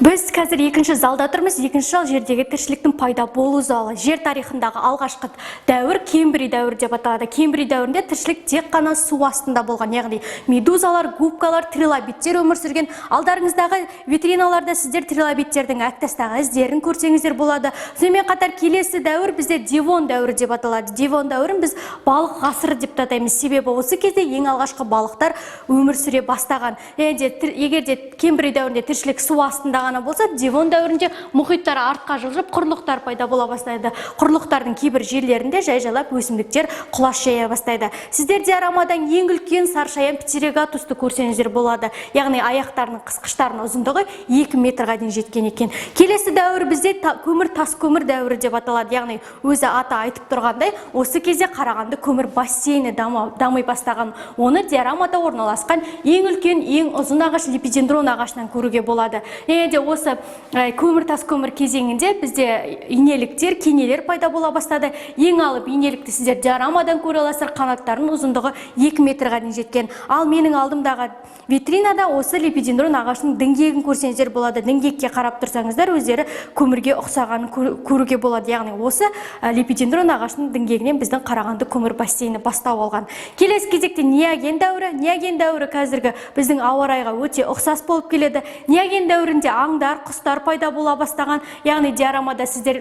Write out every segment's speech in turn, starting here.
Біз қазір екінші залда тұрмыз. Екінші зал — жердегі тіршіліктің пайда болу залы. Жер тарихындағы алғашқы дәуір кембрий дәуірі деп аталады. Кембрий дәуірінде тіршілік тек қана су астында болған, яғни медузалар, губкалар, трилобиттер өмір сүрген. Алдарыңыздағы витриналарда сіздер трилобиттердің әктастағы іздерін көрсеңіздер болады. Сонымен қатар келесі дәуір бізде девон дәуірі деп аталады. Девон дәуірін біз балық ғасыры деп те атаймыз, себебі осы кезде ең алғашқы балықтар өмір сүре бастаған. Және де егер де кембрий дәуірінде тіршілік су астында ғана болса, девон дәуірінде мұхиттар артқа жылжып, құрлықтар пайда бола бастайды. Құрлықтардың кейбір жерлерінде жай-жайлап өсімдіктер құлаш жая бастайды. Сіздер диорамадан ең үлкен саршаян птерегатусты көрсеңіздер болады, яғни аяқтарының қысқыштарының ұзындығы 2 метрға дейін жеткен екен. Келесі дәуір бізде көмір, тас көмір дәуірі деп аталады, яғни өзі аты айтып тұрғандай, осы кезде Қарағанды көмір бассейні дами бастаған. Оны диорамада орналасқан ең үлкен, ең ұзын ағаш лепидендрон ағашынан көруге болады. Және де осы көмір, тас көмір кезеңінде бізде инеліктер, кенелер пайда бола бастады. Ең алып инелікті сіздер диорамадан көре аласыздар, қанаттарының ұзындығы 2 метрға дейін жеткен. Ал менің алдымдағы витринада осы лепидендрон ағашының діңгегін көрсеңіздер болады. Діңгекке қарап тұрсаңыздар, өздері көмірге ұқсағанын көруге болады, яғни осы лепидендрон ағашының діңгегінен біздің Қарағанды көмір бассейні бастау алған. Келесі кезекте неоген дәуірі. Неоген дәуірі қазіргі біздің ауа райға өте ұқсас болып келеді. Неоген дәуірінде аңдар, құстар пайда бола бастаған, яғни диорамада сіздер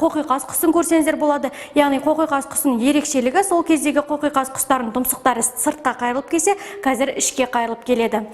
қоқиқаз құсын көрсеңіздер болады. Яғни қоқиқаз құсының ерекшелігі: сол кездегі қоқиқаз құстарының тұмсықтары сыртқа қайырылып келсе, қазір ішке қайырылып келеді.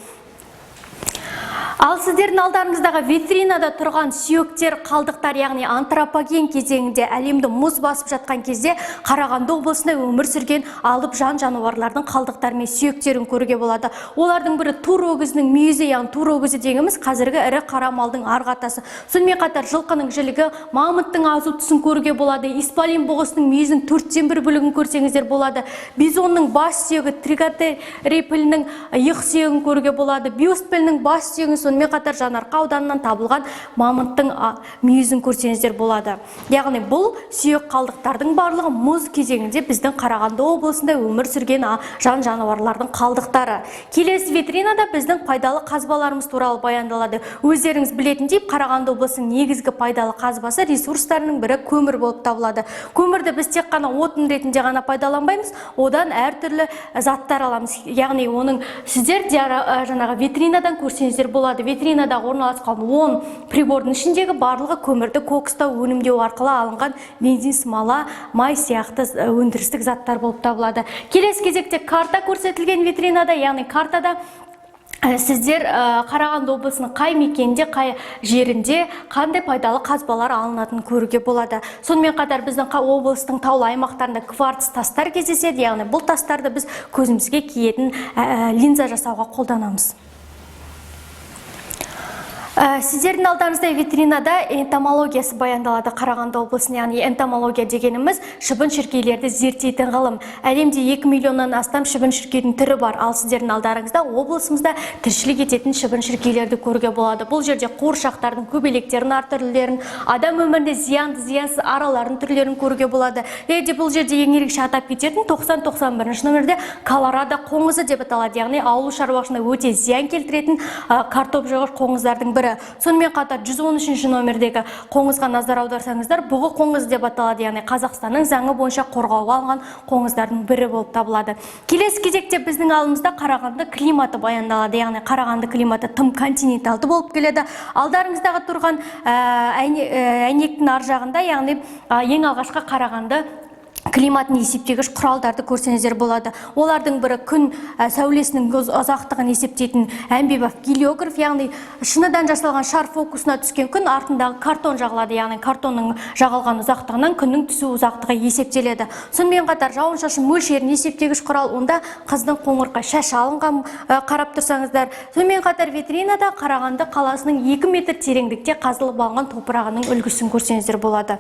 Ал сіздердің алдарыңыздағы витринада тұрған сүйектер, қалдықтар, яғни антропоген кезеңінде, әлемді мұз басып жатқан кезде Қарағанды облысында өмір сүрген алып жан жануарлардың қалдықтары мен сүйектерін көруге болады. Олардың бірі тур өгізінің мүйізі, яғни тур өгізі дегеніміз қазіргі ірі қара малдың арғы атасы. Сонымен қатар жылқының жілігі, мамонттың азу тісін көруге болады, исполин бұғысының мүйізінің төрттен бір бөлігін көрсеңіздер болады, бизонның бас сүйегі, тригатерий пілінің иық сүйегін көруге болады, биост пілінің бас сүйегін, сонымен қатар Жанарқа ауданынан табылған мамонттың мүйізін көрсеңіздер болады. Яғни бұл сүйек қалдықтардың барлығы мұз кезеңінде біздің Қарағанды облысында өмір сүрген жан жануарлардың қалдықтары. Келесі витринада біздің пайдалы қазбаларымыз туралы баяндалады. Өздеріңіз білетіндей, Қарағанды облысының негізгі пайдалы қазбасы, ресурстарының бірі көмір болып табылады. Көмірді біз тек қана отын ретінде ғана пайдаланбаймыз, одан әртүрлі заттар аламыз. Яғни оның сіздер жаңағы витринадан көрсеңіздер болады. Витринадағы орналасқан 10 прибордың ішіндегі барлығы көмірді кокстау, өнімдеу арқылы алынған бензин, смола, май сияқты өндірістік заттар болып табылады. Келесі кезекте карта көрсетілген витринада, яғни картада сіздер Қарағанды облысының қай мекенінде, қай жерінде қандай пайдалы қазбалар алынатынын көруге болады. Сонымен қатар біздің облыстың таулы аймақтарында кварц тастар кездеседі, яғни бұл тастарды біз көзімізге киетін линза жасауға қолданамыз. Сіздердің алдарыңызда витринада энтомологиясы баяндалады Қарағанды облысының. Яғни энтомология дегеніміз шыбын шіркейлерді зерттейтін ғылым. Әлемде 2 миллионнан астам шыбын шіркейдің түрі бар. Ал сіздердің алдарыңызда облысымызда тіршілік ететін шыбын шіркейлерді көруге болады. Бұл жерде қуыршақтардың, көбелектердің әртүрлілерін, адам өміріне зиянды, зиянсыз аралардың түрлерін көруге болады. Және де бұл жерде ең ерекше атап кететін 90-91 номерде колорадо қоңызы деп аталады, яғни ауыл шаруашылығына өте зиян келтіретін картоп жегіш қоңыздардың бірі. Сонымен қатар 113 номердегі қоңызға назар аударсаңыздар, бұғы қоңызы деп аталады, яғни Қазақстанның заңы бойынша қорғауға алынған қоңыздардың бірі болып табылады. Келесі кезекте біздің алдымызда Қарағанды климаты баяндалады, яғни Қарағанды климаты тым континенталды болып келеді. Алдарыңыздағы тұрған әйнектің ар жағында, яғни ең алғашқы Қарағанды климатын есептегіш құралдарды көрсеңіздер болады. Олардың бірі күн сәулесінің ұзақтығын есептейтін әмбебап гелиограф, яғни шыныдан жасалған шар фокусына түскен күн артындағы картон жағылады, яғни картонның жағылған ұзақтығынан күннің түсу ұзақтығы есептеледі. Сонымен қатар жауын шашын мөлшерін есептегіш құрал, онда қыздың қоңырқай шашы алынған, қарап тұрсаңыздар. Сонымен қатар витринада Қарағанды қаласының 2 метр тереңдікте қазылып алынған топырағының үлгісін көрсеңіздер болады.